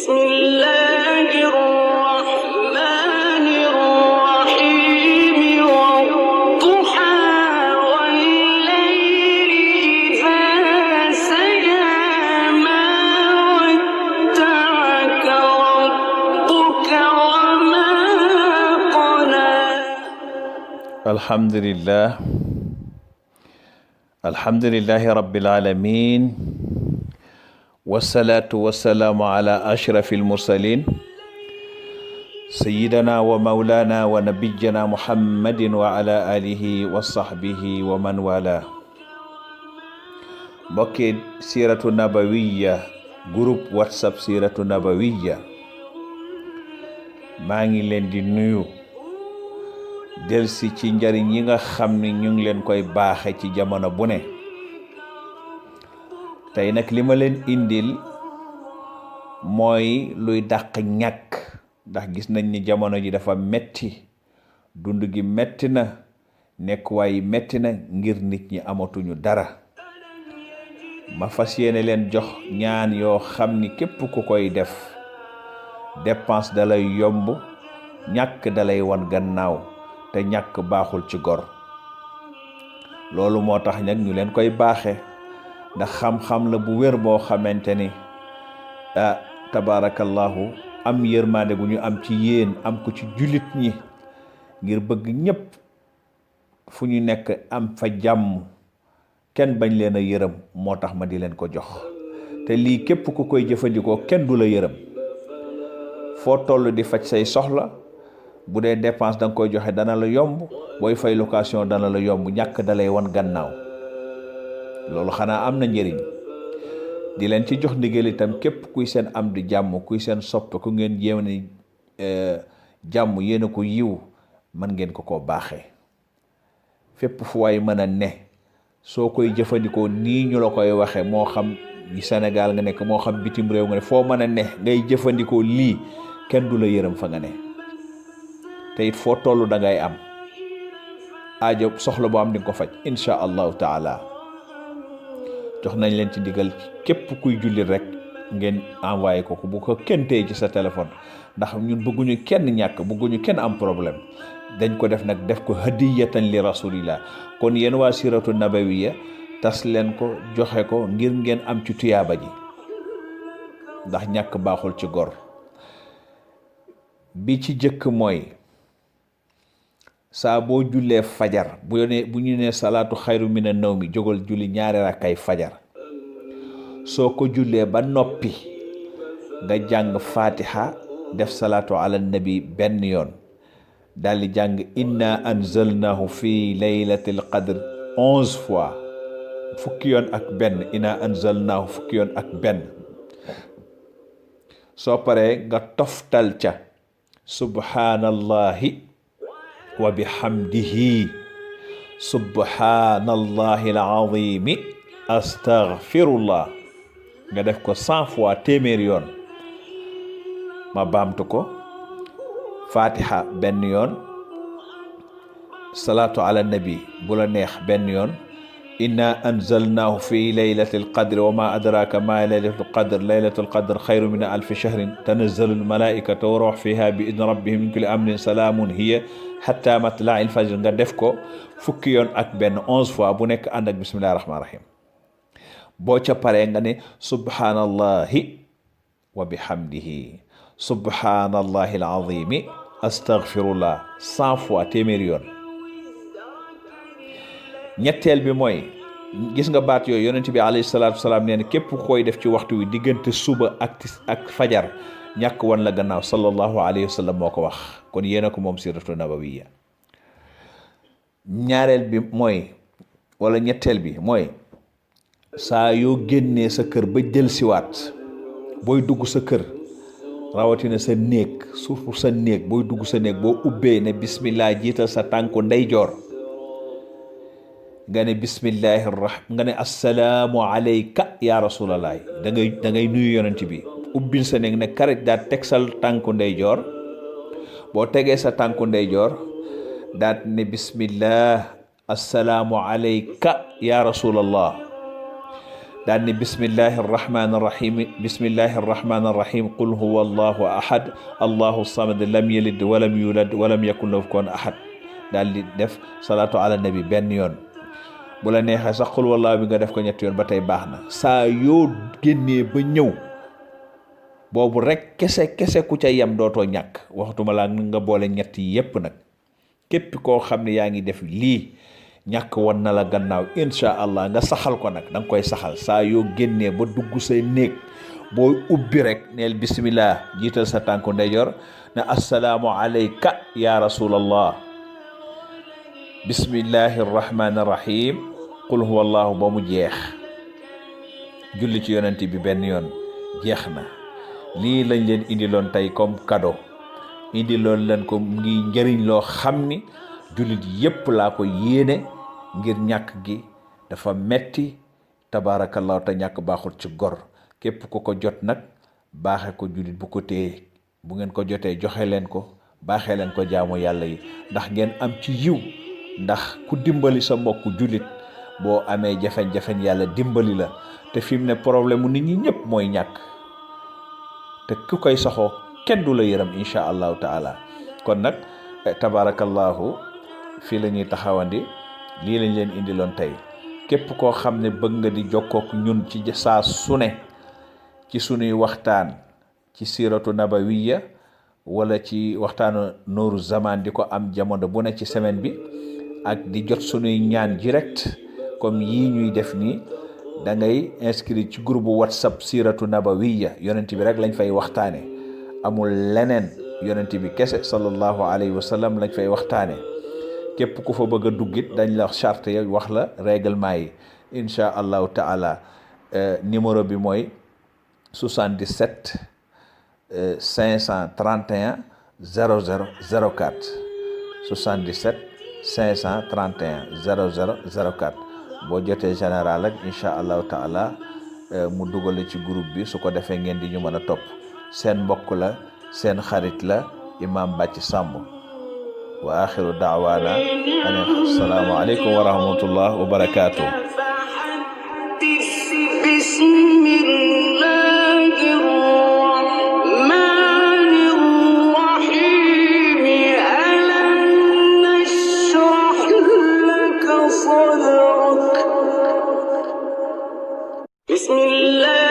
بسم الله الرحمن الرحيم والضحى والليل إذا سجى ما ودعك ربك وما قلى الحمد لله رب العالمين والصلاة والسلام على أشرف المرسلين سيدنا ومولانا ونبينا محمد وعلى آله وصحبه ومن والاه mbokki siiratu nabawiya groupe whatsapp siiratu nabawiya maa ngi leen di nuyu delsi ci njariñ yi nga xam ni ñu ngi leen koy baaxe ci jamono bu ne tey nag li ma leen indil mooy luy dàq ñàkk ndax gis nañ ni jamono ji dafa metti dund gi metti na nekkuwaay yi metti na ngir nit ñi amatuñu dara ma fas yéene leen jox ñaan yoo xam ni képp ku koy def dépense dalay yomb ñàkk dalay wan gannaaw te ñàkk baaxul ci gor loolu moo tax nag ñu leen koy baaxe ndax xam-xam la bu wér boo xamante ni tabarakallahu am yërmande gu ñu am ci yéen am ko ci jullit ñi ngir bëgg ñépp fu ñu nekk am fa jàmm kenn bañ leen a yërëm moo tax ma di leen ko jox te lii képp ku koy jëfandikoo kenn du la yërëm foo toll di faj say soxla bu dee dépense da nga koy joxe dana la yomb booy fay location dana la yomb ñàkk dalay wan gannaaw loolu xanaa am na njëriñ di leen ci jox ndigal itam képp kuy seen am di jàmm kuy seen soppe ku ngeen jéem ni jàmm yéen a ko yiw mën ngeen ko baaxee fépp fu waay mën a ne soo koy jëfandikoo nii ñu la koy waxe moo xam Sénégal nga nekk moo xam bitim réew nga ne foo mën a ne ngay jëfandikoo lii kenn du la yërëm fa nga ne te it foo toll da ngay am aajo soxla boo am di nga ko faj insha allahu taala jox nañ leen ci ndigal képp kuy julli rek ngeen envoyé ko bu ko kenn tey ci sa téléphone ndax ñun bëgguñu kenn ñàkk bëgguñu kenn am problème dañ ko def nag def ko hadiyatan li rasulillah kon yéen waa siratu nabawiya tas leen ko joxe ko ngir ngeen am ci tuyaaba ji ndax ñàkk baaxul ci gor bi ci jëkk mooy saa boo jullee fajar bu ñu nee salaatu xayru mina nawmi jógal julli ñaari rakkay fajar soo ko jullee ba noppi nga jàng fatiha def salaatu ala nabi benn yoon daldi jàng inna anzalnahu fi laylatil qadr 11 fois fukki yoon ak benn inna anzalnahu fukki yoon ak benn soo paree nga toftal ca subhanallahi wa bihamdihi subhanallahi alazimi astaghfirullah nga def ko 100 fois téeméer yoon ma baamtu ko fatiha benn yoon salatu ala nabi bu la neex benn yoon inna anzalnahu fi laylatil qadr wa ma adraka ma laylatul qadr laylatul qadr khayru min alfi shahrin tanazzalu al malaikatu wa ruh fiha bi idni rabbihim min kulli amrin salamun hiya hatta matla'il fajr nga def ko fukki yoon ak benn 11 fois bu nekk ànd ak bismillahir rahmanir rahim boo ca paree nga ne subhanallahi wa bihamdihi subhanallahi alazimi astaghfirullah 100 fois téeméeri yoon ñetteel bi mooy gis nga baat yooyu yonent bi alayhi salaatu wasalaam nee na képp ku koy def ci waxtu wi diggante suba ak fajar ñàkk wan la gannaaw sallallahu alayhi wa sallam moo ko wax kon yéena ko moom siratu nabawiya ñaareel bi mooy wala ñetteel bi mooy saa yoo génnee sa kër ba jël siwaat booy dugg sa kër rawatina sa néeg surtout sa néeg booy dugg sa néeg boo ubbee ne bismillah jiital sa tànku ndeyjoor nga ne bismillahi nga ne assalaamu alayka ya rasulallah da ngay nuyu yonent bi ubbil sa néeg ne karit daal teg sa tànku ndeyjoor boo tegee sa tànku ndeyjoor daal ne bismillah assalaamu alayka ya rasulallah daan ni bismillahi arrahmani arrahim qul huwa allahu ahad allahu samad lam yalid walam yulad walam yakun lahu kufuwan ahad. daal di def salaatu ala nabi benn yoon. bu la neexee sax qul wallaahu bi nga def ko ñetti yoon ba tey baax na. saa yoo génnee ba ñëw boobu rek kese ku ca yem dootoo ñàkk, waxtuma laa nga boole ñett yi yépp nag. képp koo xam ne yaa ngi def lii ñàkk woon na la gannaaw insha allah. nga saxal ko nag, danga koy saxal saa yoo génnee ba dugg say néeg booy ubbi rek neel bismillah, jiital sa tànku ndeyjoor ne assalaamu alayka ya rasulallah, bismillahi arrahmani arrahim qul huwa allahu ba mu jeex. julli ci yonent bi benn yoon, jeex na. lii lañ leen indiloon tey comme cadeau, indiloon leen ko ngi njëriñ loo xam ni jullit yépp laa ko yéene, ngir ñàkk gi dafa metti tabarakallahu, te ñàkk baaxul ci gor. képp ku ko jot nag baaxe ko jullit bu ko téye, bu ngeen ko jotee joxe leen ko, baaxee leen ko jaamu yàlla yi, ndax ngeen am ci yiw. ndax ku dimbali sa mbokku jullit boo amee jafe-jafe yàlla dimbali la. te fi mu ne problème mu nit ñi ñëpp mooy ñàkk, te ku koy saxoo kenn du la yërëm insha allahu taala. kon nag tabarakallahu fii la ñuy taxawandi, lii lañ leen indiloon tey. képp koo xam ne bëgg nga di jokkook ñun ci saa su ne ci sunuy waxtaan ci siiratu nabawiya wala ci waxtaanu nooru zaman di ko am jamono bu ne ci semaine bi, ak di jot sunuy ñaan direct comme yii ñuy def nii, da ngay inscrit ci groupe whatsapp siiratu nabawiya. yonent bi rek lañ fay waxtaane, amul leneen. yonent bi kese sallallahu alayhi wa sallam lañ fay waxtaane. képp ku fa bëgg a duggit dañ la charte ya, wax la règlement yi insha allahu taala. numéro bi mooy 77 531 00 04 77 531 00 04. boo jotee général ak insha allahu taala mu dugal ci groupe bi, su ko defee ngeen di ñu mën a topp. seen mbokk la, seen xarit la, Imam Bathie Samb. wa axiru daawaana an assalaamu aleykum wa rahmatullah wa barakaatuh. بسم الله الرحمن الرحيم ألم نشرح لك صدرك بسم الله